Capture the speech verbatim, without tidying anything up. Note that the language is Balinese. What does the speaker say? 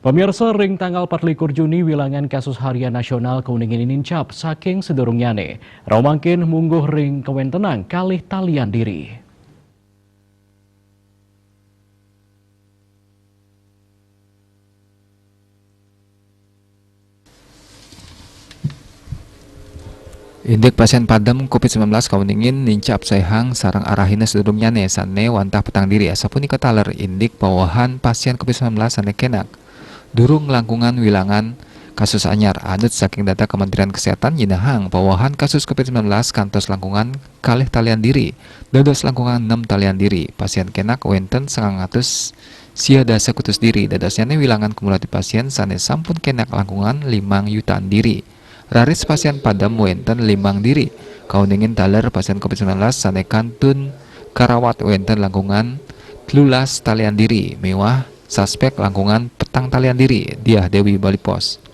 Pemirsa, ring tanggal patlikur Juni, wilangan kasus harian nasional kauningin nincap saking sadurungnyane. Rauh mangkin mungguh ring kawentenan kalih talian diri. Indik pasien padem covid sembilan belas kauningin nincap saihang sareng arahina sadurungnyane sane wantah petang diri. Asapunika taler indik pawehan pasien covid sembilan belas sane kenak durung langkungan wilangan kasus anyar. Anut saking data Kementerian Kesehatan, nyinahang pawehan kasus covid sembilan belas kantos langkungan kalih talian diri, dados langkungan enam talian diri. Pasien kenak wenten sangang atus sia dasa kutus diri, dadosnyane wilangan kumulatif pasien sane sampun kenak langkungan limang yutaan diri. Raris pasien padem wenten limang diri. Kauningin taler pasien covid sembilan belas sane kantun karawat wenten langkungan telulas talian diri, miwah suspek langkungan petang talian diri. Diah Dewi, Bali Post.